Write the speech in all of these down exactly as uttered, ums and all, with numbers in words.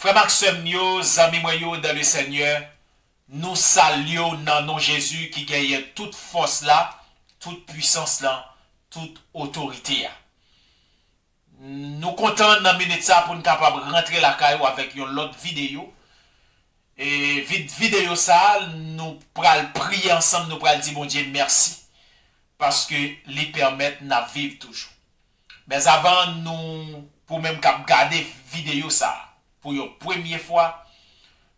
Frè m ak sè m yo, zanmi mwen yo dans le Seigneur, nou salye w nan non Jezi ki genyen tout fòs la, tout pwisans lan, tout otorite a. Nou kontan nan minit sa pou n kapab rantre lakay ou avèk yon lòt videyo. E vid-, videyo sa, nou pral priye ansanm, nou pral di Bondye mèsi, paske li pèmèt n ap viv toujou. Men avan nou, pou menm k ap gade videyo sa, pou yon premye fwa,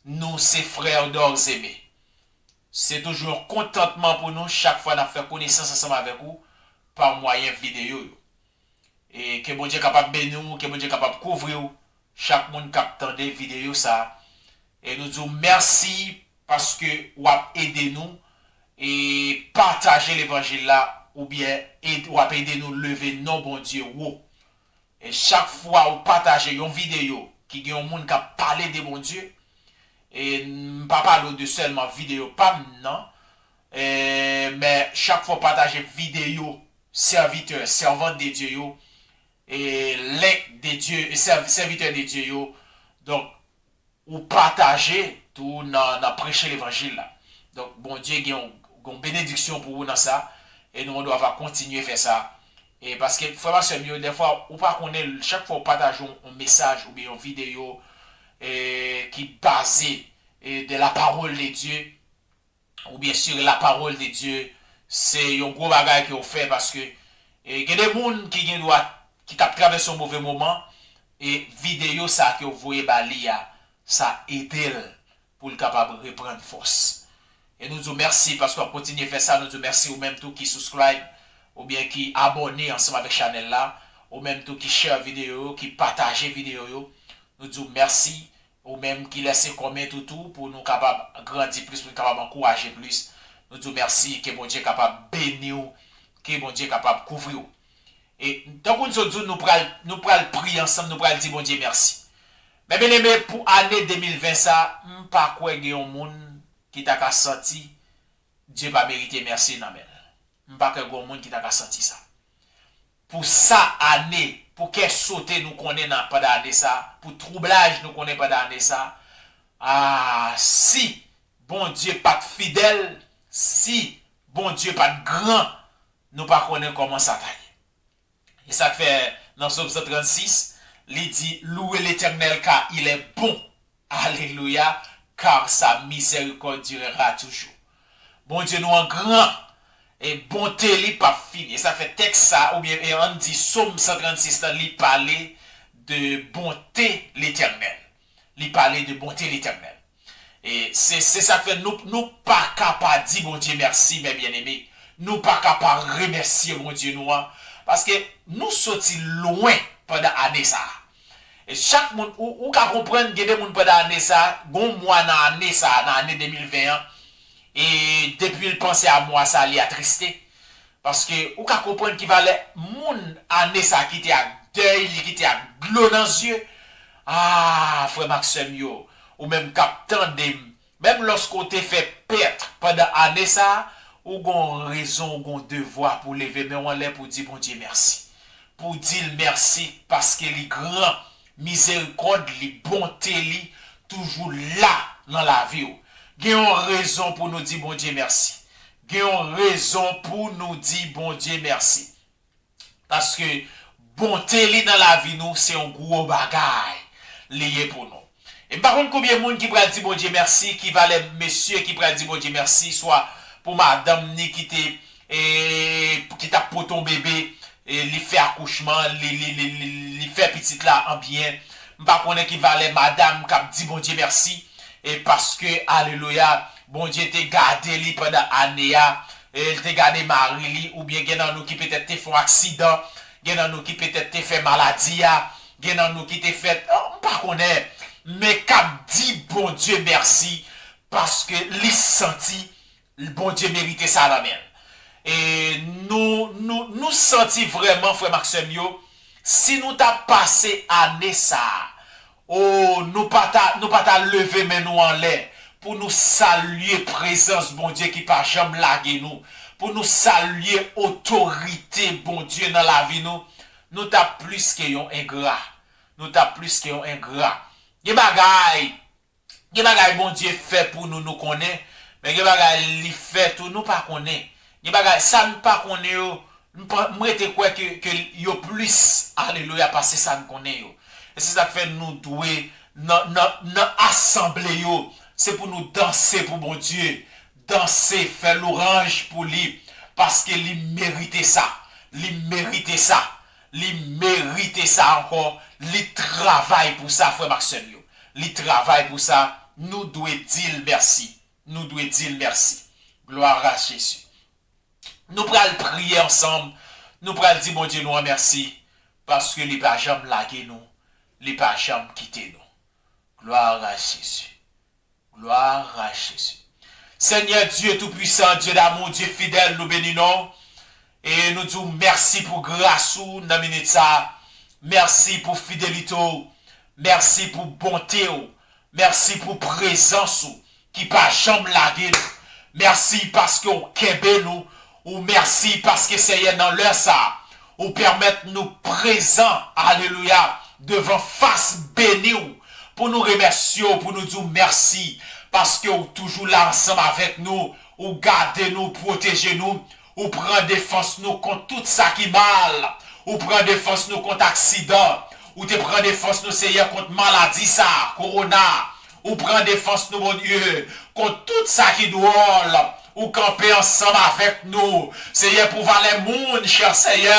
nou se frè Dorzeme. Se toujou yon kontantman pou nou chak fwa n ap fè konesans ansanm avèk ou pa mwayen videyo yo. E ke Bondye kapab beni w, ke Bondye kapab kouvri w, chak moun k ap tande videyo sa. E nou di w mèsi paske w ap ede nou e pataje levanjil la, oubyen ed-, w ap ede nou leve non Bondye wo. E chak fwa ou pataje yon videyo ki gen yon moun k ap pale de Bondye, e m pa pale w de sèlman videyo pa m nan, e, men chak fwa ou pataje videyo sèvitè, sèvant de Dye yo, e link de Dye, e sèv-, sèvitè de Dye yo, donk, ou pataje tou nan, nan preche levanjil la. Donk, Bondye gen yon, gen yon benediksyon pou ou nan sa, e nou, nou dwa va kontinye fè sa. E paske, frè m ak sè m yo, dèfwa, ou pa konnen, chak fwa ou pataje yon, yon mesaj oubyen yon videyo, e, ki baze, e, de la parole de Dieu, oubyen sur la parole de Dieu, se yon gwo bagay ke w fè paske, e, gen de moun ki gen dwa, ki t ap travèse yon move moman, e videyo sa ke w voye ba li a, sa ede l pou l kapab reprann fòs. E nou di w mèsi paske w ap kontinye fè sa, nou di w mèsi ou menm tou ki subscribe oubyen ki abòne ansanm avèk chanèl la, ou menm tou ki share videyo yo, ki pataje videyo yo, nou di w mèsi. Ou menm ki lèse kòmantè tou tou pou nou kapab grandi plis, pou nou kapab ankouraje plis. Nou di w mèsi, ke Bondye kapab beni w, ke Bondye kapab kouvri w. E tankou n sot di w, nou pral, nou pral priye ansanm, nou pral di Bondye mèsi. Men byeneme, pou ane de mil ven sa, m pa kwè gen yon moun ki ta ka santi Dye pa merite mèsi nan men l. M pa kwè gen yon moun ki ta ka santi sa. Pou sa ane, pou kè sote nou konnen nan, pandan ane sa, pou twoublaj nou konnen pandan ane sa, a, si Bondye pa t fidèl, si Bondye pa t gran, nou pa konnen kòman sa ta ye. E sa k fè nan Sòm san trannsis, li di, Louez l'Éternel car il est bon. Alelouya, car sa miséricorde durera toujours. Bondye nou an gran, e bonte li p ap fini. E sa fè tèks sa, oubyen, e ann di Sòm san trannsis la, li pale de bonte Letènèl. Li pale de bonte Letènèl. E se, se sa k fè nou, nou pa ka pa di Bondye mèsi, mes bien-aimés. Nou pa ka pa remèsye Bondye nou an. Paske nou soti lwen pandan ane sa a. E chak moun, ou, ou ka konprann, gen de moun pandan ane sa, gon mwa nan ane sa, nan ane de mil ven an, e depi l panse a mwa sa, li atriste. Paske ou ka konprann ki valè moun ane sa kite ak dèy, li kite ak dlo nan zye. Ah, frè m ak sè m yo, ou menm k ap tande m, menm lòske w te fè pèt pandan ane sa a, ou gon rezon, ou gon devwa pou leve men w anlè pou di Bondye mèsi. Pou di l mèsi paske li gran, mizerikòd li, bonte li toujou la nan lavi w. Gen yon rezon pou nou di Bondye mèsi. Gen yon rezon pou nou di Bondye mèsi. Paske bonte li nan lavi nou se yon gwo bagay li ye pou nou. E m pa konn konbyen moun ki pral di Bondye mèsi, ki valè mesye ki pral di Bondye mèsi, swa pou madanm ni ki te, e, ki t ap pote yon bebe, e, li fè akouchman, li, li, li, li, li fè pitit la an byen. M pa konnen ki valè madanm k ap di Bondye mèsi, e paske, alelouya, Bondye te gade li pandan ane a, e l te gade mari li, oubyen gen nan nou ki petèt te fè yon aksidan, gen nan nou ki petèt te fè maladi a, gen nan nou ki te fèt, oh, m pa konnen, men k ap di Bondye mèsi, paske li santi Bondye merite sa nan men l. E nou, nou, nou santi vrèman, frè m ak sè m yo, si nou ta pase ane sa a, o, nou pa ta, nou pa ta leve men nou anlè pou nou salye prezans Bondye ki pa janm lage nou, pou nou salye otorite Bondye nan lavi nou, nou t ap plis ke yon engra. Nou t ap plis ke yon engra. Gen bagay, gen bagay Bondye fè pou nou, nou konnen, men gen bagay li fè tou, nou pa konnen. Gen bagay, sa nou pa konnen yo, m pa- m rete kwè ke, ke yo plis, alelouya, pase sa n konnen yo. E se sa k fè nou dwe, nan, nan, nan asanble yo, se pou nou danse pou Bondye, danse, fè lwanj pou li, paske li merite sa, li merite sa, li merite sa ankò, li travay pou sa, frè m ak sè m yo. Li travay pou sa, nou dwe di l mèsi. Nou dwe di l mèsi. Glwa a Jezi. Nou pral priye ansanm. Nou pral di Bondye nou an mèsi paske li pa janm lage nou, li pa janm kite nou. Glwa a Jezi. Glwa a Jezi. Senyè Dye Toupisan, Dye damou, Dye fidèl, nou beni non w. E nou di w mèsi pou gras ou nan minit sa a. Mèsi pou fidelite w. Mèsi pou bonte w. Mèsi pou prezans ou ki pa janm lage nou. Mèsi paske w kenbe nou. Ou mèsi paske, Senyè, nan lè sa a, ou pèmèt nou prezan, alelouya, devan fas beni w, pou nou remèsye w, pou nou di w mèsi, paske w toujou la ansanm avèk nou, ou gade nou, pwoteje nou, ou pran defans nou kont tout sa ki mal, ou pran defans nou kont aksidan, ou te pran defans nou, Senyè, kont maladi sa, kowona, ou pran defans nou, Bondye, kont tout sa ki dwòl, ou kanpe ansanm avèk nou, Senyè, pou valè moun, chè Senyè,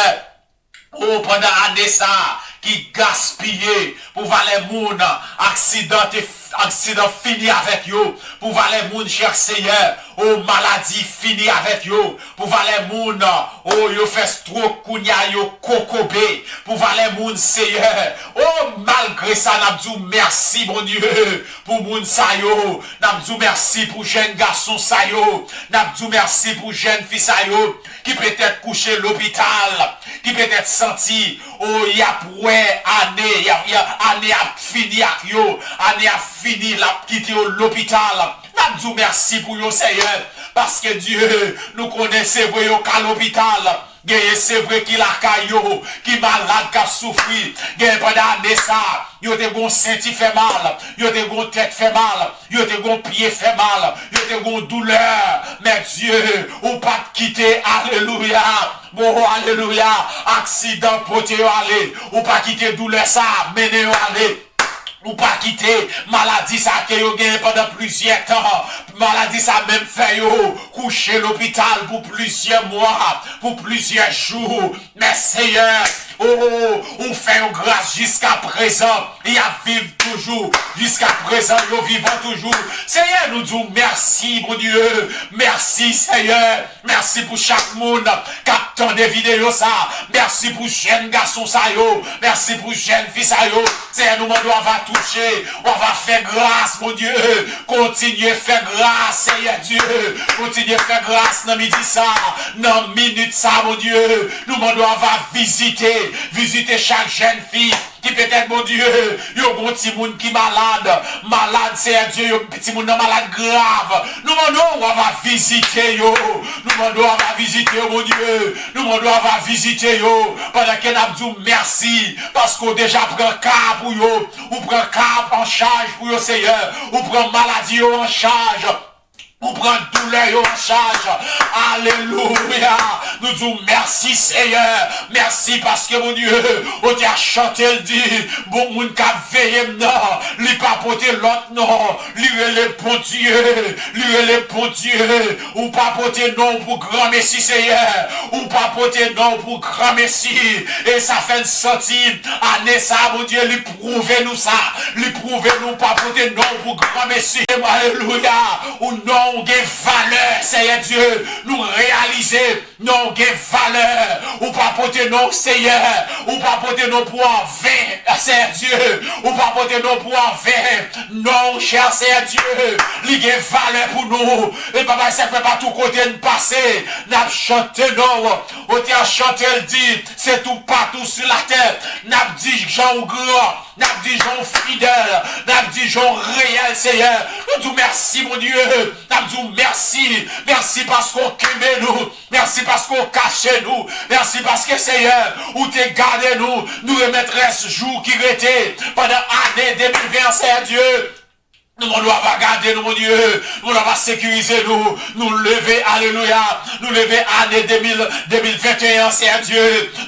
o, pandan ane sa a ki gaspiye, pou valè moun, aksidan te, aksidan fini avèk yo, pou valè moun, chè Senyè, o, maladi fini avèk yo, pou valè moun, o, yo fè stwok, kounye a yo kokobe, pou valè moun, Senyè, o, malgre sa, n ap di w mèsi, Bondye, pou moun sa yo, n ap di w mèsi pou jèn gason sa yo, n ap di w mèsi pou jèn fi sa yo, ki petèt kouche lopital, ki petèt santi, o, y ap wè ane, y ap, y ap, ane ap fini ak yo, ane ap fini, l ap kite yo lopital. N ap di w mèsi pou yo, Senyè, paske Dye, nou konnen se vre yo ka lopital, genyen se vre ki lakay yo, ki malad, k ap soufri, genyen pandan ane sa, yo te gon senti fè mal, yo te gon tèt fè mal, yo te gon pye fè mal, yo te gon doulè. Men Dye, ou pa t kite, alelouya, bon, alelouya, aksidan pote yo ale, ou pa kite doulè sa mennen yo ale. Ou pa kite maladi sa ke yo genyen pandan plizyè tan. Maladi sa menm fè yo kouche lopital pou plizyè mwa, pou plizyè jou. Men Senyè, o, ou fè yo gras jiska prezan. Y ap viv toujou. Jiska prezan, yo vivan toujou. Senyè, nou di w mèsi, Bondye. Mèsi, Senyè. Mèsi pou chak moun k ap tande videyo sa. Mèsi pou jèn gason sa yo. Mèsi pou jèn fi sa yo. Senyè, nou mande w ava touche, w ava fè gras, Bondye. Kontinye fè gras, Senyè Dye. Kontinye fè gras nan midi sa, nan minit sa, Bondye. Nou mande w ava vizite, vizite chak jèn fi ki petèt, Bondye, yo gon timoun ki malad, malad, Senyè Dye, yo, timoun nan malad grav. Nou mande w ava vizite yo. Nou mande w ava vizite yo, Bondye. Nou mande w ava vizite yo. Pandan ke n ap di w mèsi, paske w deja pran ka pou yo. Ou pran ka an chaj pou yo, Senyè. Ou pran maladi yo an chaj. Ou pran doulè yo an chaj. Alelouya. Nou di w mèsi, Senyè. Mèsi paske, Bondye, ou te a chante l di, bon moun k ap veye m nan, li pa pote lòt non. Li rele Bondye. Li rele Bondye. Ou pa pote non w pou granmesi, Senyè. Ou pa pote non w pou granmesi. E sa fè n santi ane sa, Bondye, li pwouve nou sa. Li pwouve nou pa pote non w pou granmesi. Alelouya. Ou non w gen valè, Senyè Dye. Nou reyalize non w gen valè. Ou pa pote non w, Senyè. Ou pa pote non w pou anven, Senyè Dye. Ou pa pote non w pou anven. Non w, chè Senyè Dye, li gen valè pou nou. E papa, sa fè pa tou kote n pase, n ap chante non w. Otè a chante l di, se tou patou sou latè, n ap di jan w gran, n ap di jan w fidèl, n ap di jan w reyèl, Senyè. Nou di w mèsi, Bondye. N ap di w mèsi. Mèsi paske w kenbe nou. Mèsi paske w kache nou. Mèsi paske, Senyè, ou te gade nou. Nou remèt rès jou jou ki rete pandan ane de mil ven an, Seyè Dye. Nou mande w ava gade nou, Bondye. Nou mande w ava sekirize nou. Nou leve, alelouya. Nou leve ane de mil, de mil venteyen an, Seyè Dye.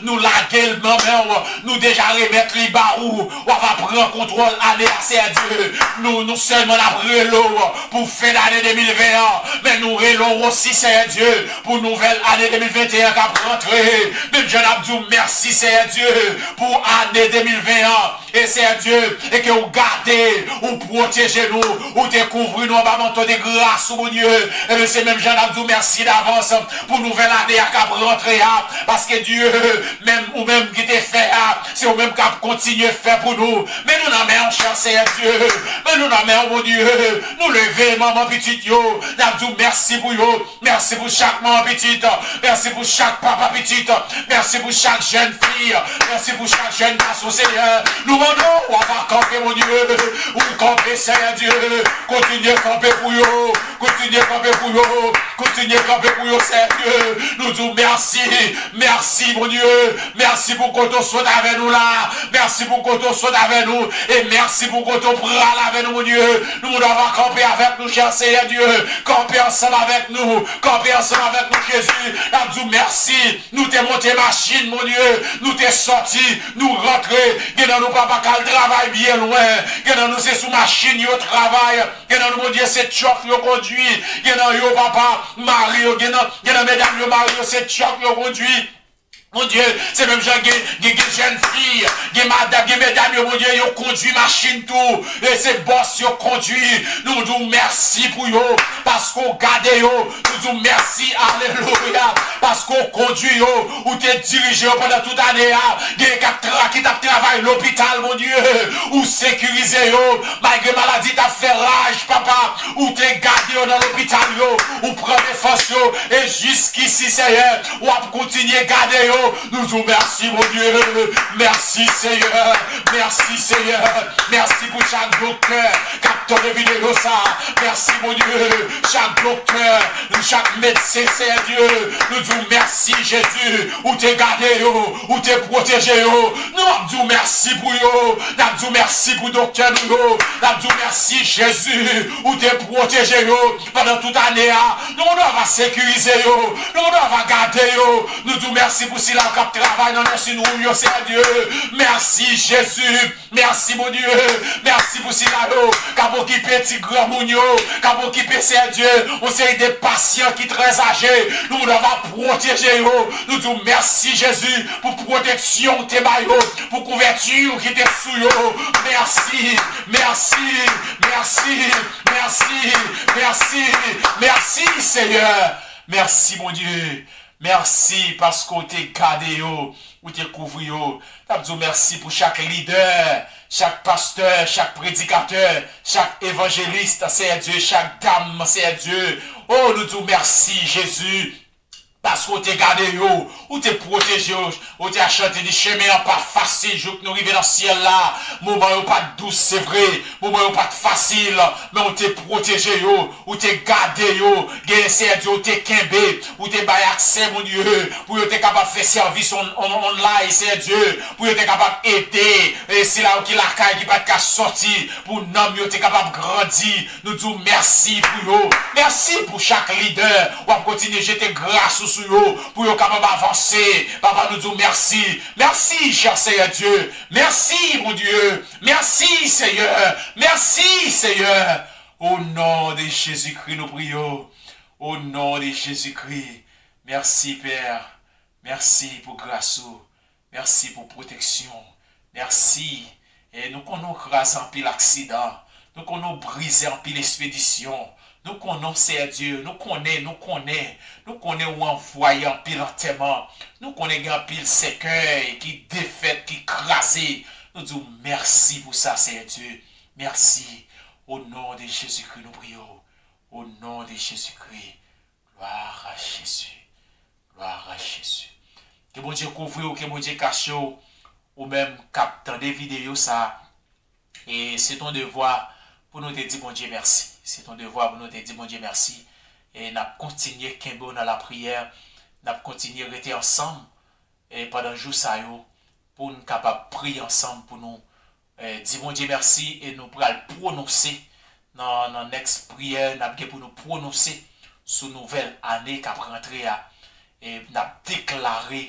Nou lage l nan men w. Nou deja remèt li ba ou. W ava pran kontwòl ane a, Seyè Dye. Nou, nou sèlman n ap rele w pou fen dane de mil ven an. Men nou rele w osi, Seyè Dye, pou nouvèl ane de mil venteyen an k ap rantre. Menm jan n ap di w mèsi, Seyè Dye, pou ane de mil ven an. E Seyè Dye, e ke ou gade, ou pwoteje nou, ou te kouvri nou anba manto de gras ou, Bondye. Ebyen, se menm jan n ap di w mèsi davans pou nouvèl ane a k ap rantre a, paske Dye, menm ou menm ki te fè a, se ou menm k ap kontinye fè pou nou. Men nou nan men w, chè Seyè Dye, men nou nan men w, Bondye. Nou leve manman pitit yo, n ap di w mèsi pou yo. Mèsi pou chak manman pitit. Mèsi pou chak papa pitit. Mèsi pou chak jèn fi. Mèsi pou chak jèn gason, Seyè. Nou mande w ava kanpe, Bondye. Ou kanpe, Seyè Dye. Kontinye kanpe pou yo. Kontinye kanpe pou yo. Kontinye kanpe pou yo, Seyè Dye. Nou di w mèsi. Mèsi, Bondye. Mèsi pou kote w sot avè nou la. Mèsi pou kote w sot avè nou. E mèsi pou kote w pral avè nou, Bondye. Nou mande w ava kanpe avèk nou, chè Seyè Dye. Kanpe ansanm avèk nou. Kanpe ansanm avèk nou, Jezi. N ap di w mèsi. Nou te monte machin, Bondye. Nou te sòti. Nou rantre. Gen nan nou, papa, k al travay byen lwen. Gen nan nou, se sou machin yo travay. Gen nan nou, Bondye, se tchòk yo kondui. Gen nan yo, papa, mari yo. Gen nan, gen nan medam yo, mari yo, se tchòk yo kondui. Bondye, se menm jan gen, gen, gen jèn fi, gen madanm, gen medam yo, Bondye, yo kondui machin tou. E se bòs yo kondui. Nou di w mèsi pou yo, paske w gade yo. Nou di w mèsi, alelouya, paske w kondui yo, ou te dirije yo pandan tout ane a. Gen k ap tra-, ki t ap travay lopital, Bondye, ou sekirize yo. Malgre maladi t ap fè raj, papa, ou te gade yo nan lopital yo, ou pran defans yo, e jiskisi, Seyè, w ap kontinye gade yo. Nou di w mèsi, Bondye. Mèsi, Seyè. Mèsi, Seyè. Mèsi pou chak doktè k ap tande videyo sa. Mèsi, Bondye. Chak doktè, chak medsen, Seyè Dye. Nou di w mèsi, Jezi. Ou te gade yo, ou te pwoteje yo. Nou ap di w mèsi pou yo. N ap di w mèsi pou doktè nou yo. N ap di w mèsi, Jezi. Ou te pwoteje yo pandan tout ane a. Nou mande w ava sekirize yo. Nou mande w ava gade yo. Nou di w mèsi pou sila k ap travay nan nursing room yo, Seyè Dye. Mèsi, Jezi. Mèsi, Bondye. Mèsi pou sila yo k ap okipe ti granmoun yo, k ap okipe, Seyè Dye, yon seri de pasyan ki trè aje. Nou mande w ava pwoteje yo. Nou di w mèsi, Jezi, pou pwoteksyon w te ba yo, pou kouvèti w ki te sou yo. Mèsi, mèsi, mèsi, mèsi, mèsi, mèsi, Seyè. Mèsi, Bondye. Mèsi paske w te gade yo, ou te kouvri yo. N ap di w mèsi pou chak lidè, chak pastè, chak predikatè, chak evanjelis, Seyè Dye, chak dam, Seyè Dye. O, nou di w mèsi, Jezi, paske w te gade yo, ou te pwoteje yo, ou te chante di chemen an pa fasil jouk nou rive nan syèl la. Moman yo pa t dous, se vre, moman yo pa t fasil, men w te pwoteje yo, ou te gade yo. Genyen, Seyè Dye, ou te kenbe, ou te bay aksè, Bondye, pou yo te kapab fè sèvis on, on, online, Seyè Dye, pou yo te kapab ede, e, sila yo ki lakay, ki pa t ka sòti, pou nanm yo te kapab grandi. Nou di w mèsi pou yo. Mèsi pou chak lidè. W ap kontinye jete gras ou sou yo, pou yo kapab avanse. Papa, nou di w mèsi. Mèsi, chè Seyè Dye. Mèsi, Bondye. Mèsi, Seyè. Mèsi, Seyè. O non de Jezikri, nou priye w. O non de Jezikri. Mèsi, Pè. Mèsi pou gras ou. Mèsi pou pwoteksyon. Mèsi. E nou konnen w kraze anpil aksidan. Nou konnen w brize anpil ekspedisyon. Nou konnen w, Seyè Dye, nou konnen, nou konnen, nou konnen w anvwaye anpil antèman. Nou konnen gen anpil sèkèy ki defèt, ki kraze. Nou di w mèsi pou sa, Seyè Dye. Mèsi. O non de Jezikri, nou priye w. O non de Jezikri. Gloire à Jésus. Gloire à Jésus. Ke Bondye kouvri w, ke Bondye kache w, ou menm k ap tande videyo sa. E se ton devwa pou nou te di Bondye mèsi. Se ton devwa pou nou te di Bondye mèsi. E n ap kontinye kenbe w nan lapriyè. N ap kontinye rete ansanm, e pandan jou sa yo, pou n kapab priye ansanm, pou nou eh, di Bondye mèsi e nou pral pwononse nan, nan next priyè, n ap gen pou nou pwononse sou nouvèl ane k ap rantre a. E n ap deklare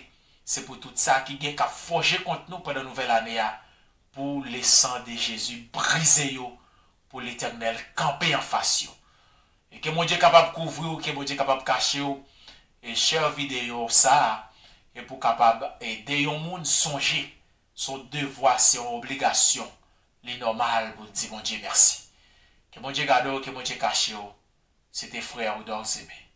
se pou tout sa ki gen k ap fòje kont nou pandan nouvèl ane a, pou le sang de Jésus brize yo, pou Letènèl kanpe anfas yo. E ke Bondye kapab kouvri w, ke Bondye kapab kache w, e share videyo sa a, e pou kapab ede yon moun sonje se yon devwa, se yon obligasyon. Li nòmal pou l di Bondye mèsi. Ke Bondye gade w, ke Bondye kache w. Se te frè Rudolph Zeme.